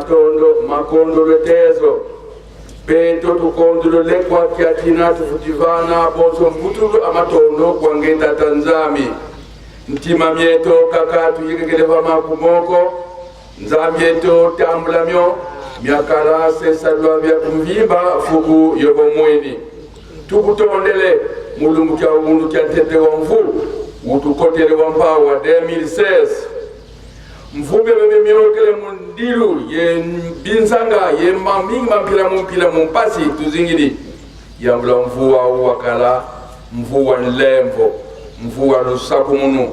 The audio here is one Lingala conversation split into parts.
matondo makondolo tezo peto tukondolo lekwa kyatina tufutivana bonso mbutulu amatondo kwange tata nzambi ntima mieto kaka tuyekekeleva makumoko nzambi eto tambula myo myakala sesalwa bya kumvimba fuku yobomwini tukutondele mulungu kya ubundu kya ntete wa mvu utukotele wa mpawa 2016 mvumbe bebe myokele mundilu ye binzanga ye mamingi mampila mumpila mumpasi tuzingili yambula mvuwa uwakala mvuwa nlemvo mvuwa lusaku munu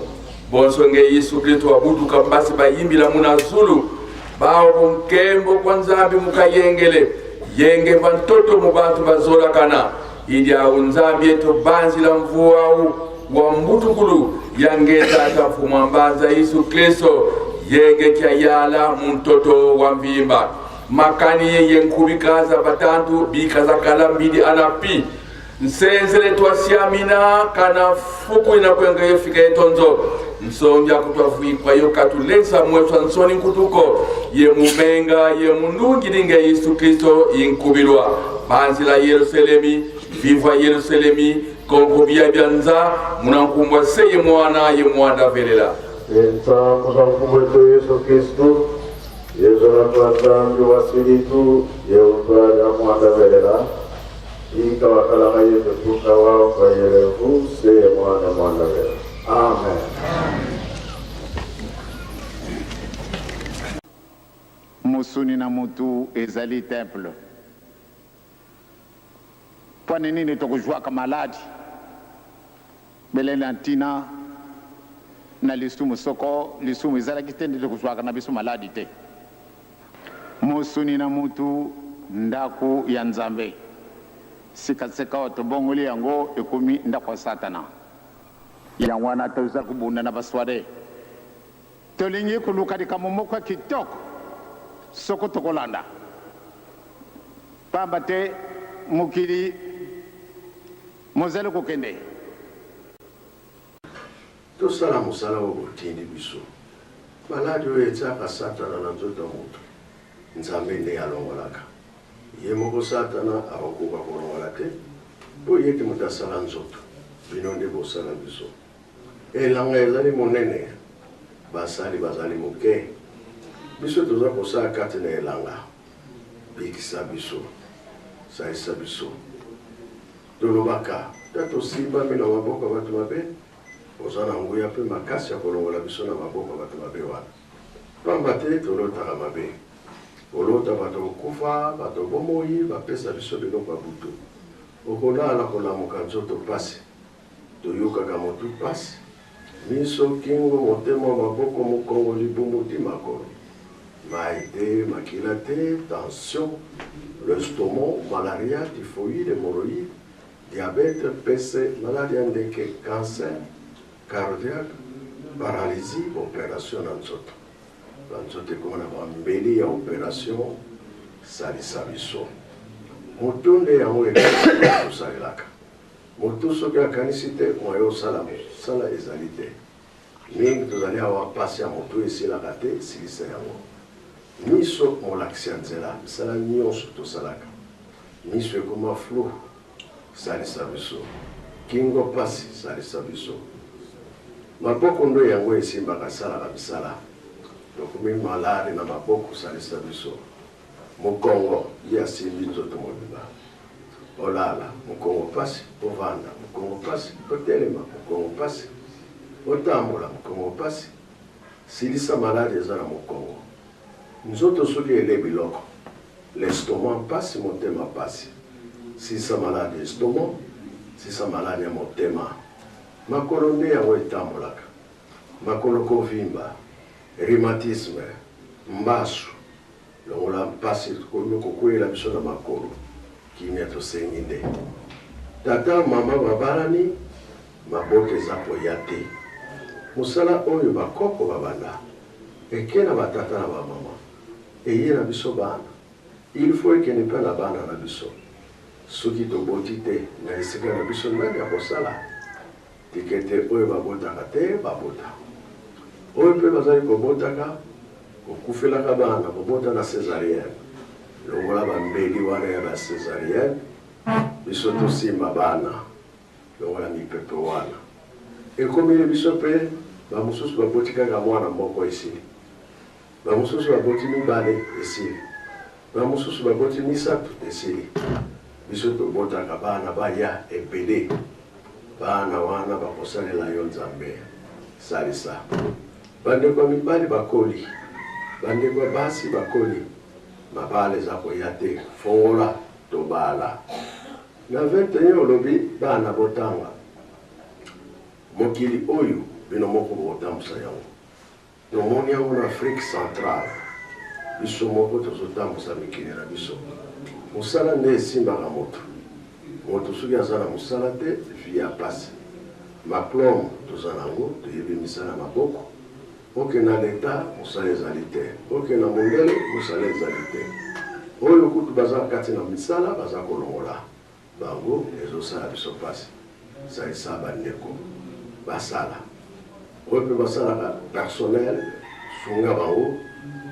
bonso nge yesu kristu abutuka mbasi bayimbila muna zulu bawo kunkembo kwa nzambi mukayengele yenge vantoto mu bantu bazolakana ili awu nzambi eto banzila mvuwa wa mbutukulu yange tata mfumu ambanza yesu kristo yenge kyayala muntoto wa mvimba makani ye nkubikaza batantu bikazakala mbili alapi nsenzele twasiamina kana fuku inakwenga yefika etonzo nsonja kutwavuikwa yo katulesa mweswa nsoni nkutuko ye mumenga ye munungi linga yesu kristo inkubilwa banzila yerusalemi vivwa yerusalemi konko bia byanza munankumbwa se ye mwana ye mwana velela Ensango za mfumu wetu Yesu Kristu yezola nzambi wa silitu yeutwa ya mwana velela ika wakalanga yetu tuka wao kwa yelevu se ye mwana mwana velela. Amen. Mosuni na mutu ezali temple. Mpo na nini tokozwaka maladi bele na ntina na lisumu? Soko lisumu ezalaki te nde tokozwaka na biso maladi te. Mosuni na mutu ndako ya Nzambe, sikasika oyo tobongoli yango ekomi ndako ya Satana. Yango wana toza kobunda na basware, tolingi koluka likambo moko ya kitoko soko tokolanda, pamba te mokili mozali kokende. Tosala mosala oyo botindi biso. Maladi oyo etiaka Satana na nzoto ya moto, Nzambe nde alongolaka. Ye moko Satana akokoka kolongola te, mpo ye te moto asala nzoto, bino nde bosala biso. Elanga ezali monene, basali bazali moke. Biso toza kosala kati na elanga. Bikisa biso, salisa biso. Tolobaka, Ta tosimbami na maboko ya bato mabe, oza na nguya mpe makasi ya kolongola biso na maboko ya bato mabe wana. Pamba te tolotaka mabe. Kolota bato kokufa, bato bomoi bapesa biso biloko ya butu. Okolala kolamuka nzoto pasi. Toyokaka motu pasi, miso, kingo, motema, maboko, mokongo, libumu ti makolo. Mayi te, makila te, tension, l'estomac, malaria, typhoïde, hemorroïde, diabète, pese, maladi ya ndeke, cancer, cardiaque, paralysie, operation na nzoto. Ba nzoto ekoma na ba mbeli ya operation, salisa biso. Moto nde yango tosalelaka. Moto soki akanisi te moyen osala mosala ezali te. Mingi tozali awa pasi ya moto esilaka te, silisa yango. Miso molakisi ya nzela, misala nyonso tosalaka. Miso ekoma flou, salisa biso. Kingo pasi, salisa biso. Maboko ndo yango esimbaka salaka misala. Tokomi malade na maboko, salisa biso. Mokongo ye asimbi nzoto mobimba. Olala, mokongo pasi, ovanda, mokongo pasi, otelema, mokongo pasi, otambola, mokongo pasi. Silisa maladi eza na mokongo. Nzoto soki ele biloko, l'estomac pasi, motema pasi. Silisa maladi ya estomac, silisa maladi ya motema. Makolo nde yango etambolaka. Makolo kovimba, rhumatisme, mbasu. Longola mpasi ekomi kokweyela biso na makolo, kimia tosengi nde. Tata, mama babalani, mabota eza koya te. Mosala oyo bakoko babanda, eke na ba tata na ba mama, eye na biso bana, il faut ekende mpe na bana na biso. Soki toboti te, na esika na biso nani akosala? Tika ete oyo babotaka te babota, oyo mpe bazali kobotaka. Kokufelaka bana, kobota na cesarienne, longola bambeli wana ya ba cesarienne, biso tosimba bana, longola mipepe wana. Ekomeli biso mpe bamosusu baboti kaka mwana moko esili, bamosusu baboti mibale esili, bamosusu baboti misato esili. Biso tobotaka bana baya ebele, bana wana bakosalela yo Nzambe. Salisa bandeko ya mibali bakoli, bandeko ya basi bakoli, mabala eza koya te, fongola tobala. Na 21 olobi bana botanga, mokili oyo bino moko bokotambusa yango. Tomoni yango na Afrique centrale, biso moko tozotambusa mikili na biso. Mosala nde esimbaka moto. Moto soki aza na mosala te, vie ya pasi. Maplome toza nango, toyebi misala ya maboko. Oke na leta, mosala ezali te. Oke na mondele, mosala ezali te. Oyo kutu baza kati na misala, baza kolongola bango, ezosala biso pasi. Salisa bandeko basala. Oyo mpe basalaka personnel, sunga bango,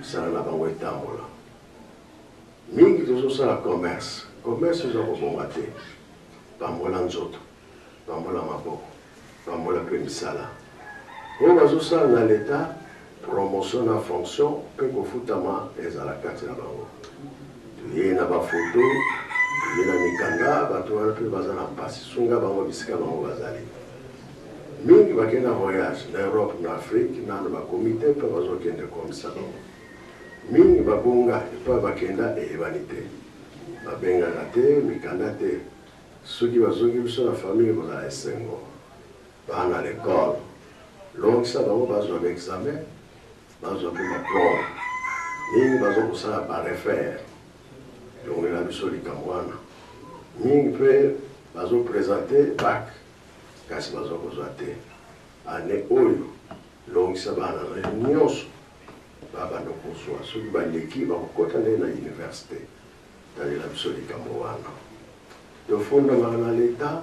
sala na bango etambola. Mingi tozosala commerce, commerce eza kobonga te. Pambola nzoto, pambola maboko, pambola mpe misala. Oyo bazosala na leta, promotion na fonction mpe kofutama ezala kati na bango. Toye na bafoto, toye na mikanda, bato wana mpe baza na mpasi, sunga bango bisika bango bazali. Mingi bakenda voyage na Europe na Afrique, nano bakomi te mpe bazokende komisa bango. Mingi babunga epai bakenda eyebani te, babengaka te, mikanda te. Soki bazongi biso na famille ekozala esengo. Bana l'école, longisa bango bazwa ba examen, bazwa mpe ba diplôme. Mingi baza kosala ba refaire, longela biso likambo wana. Mingi mpe bazo présenter bac, kasi baza kozwa te. Année oyo longisa bana na yo nyonso babanda kozwa, soki baleki bakokota nde na université. Talela biso likambo wana. Tofundamaka na leta,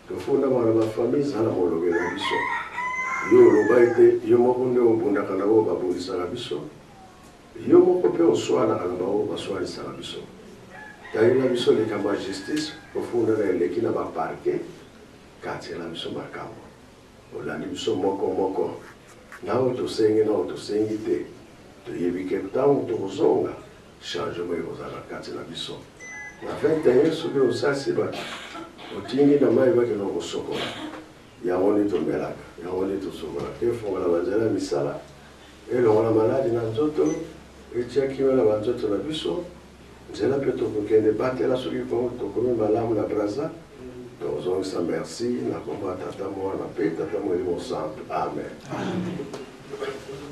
tofundamaka na bafamille, zala molobi na biso. Yo oloba ete yo moko nde obundaka na oyo babundisaka biso, yo moko mpe oswanaka na baoyo baswanisaka biso. Talela biso likambo ya justice, kofundana eleki na baparke, katiela biso makambo. Olandi biso moko moko, na oyo tosengi na oyo tosengi te. Toyebi ke ntango tokozonga, changement ekozala kati na biso. Na 21 soki osasi bato, otindi na mai bakende kosokola, yango nde tomelaka, yango nde tosokolaka. Efongola banzela ya misala, elongola maladi na nzoto, etia kimia na banzoto na biso. Nzela mpe tokokende batela soki tokomi malamu na Brazza. Tozongisa merci na kombo ya Tata, Mwana mpe Tata Molimo Santu. Amen. Amen.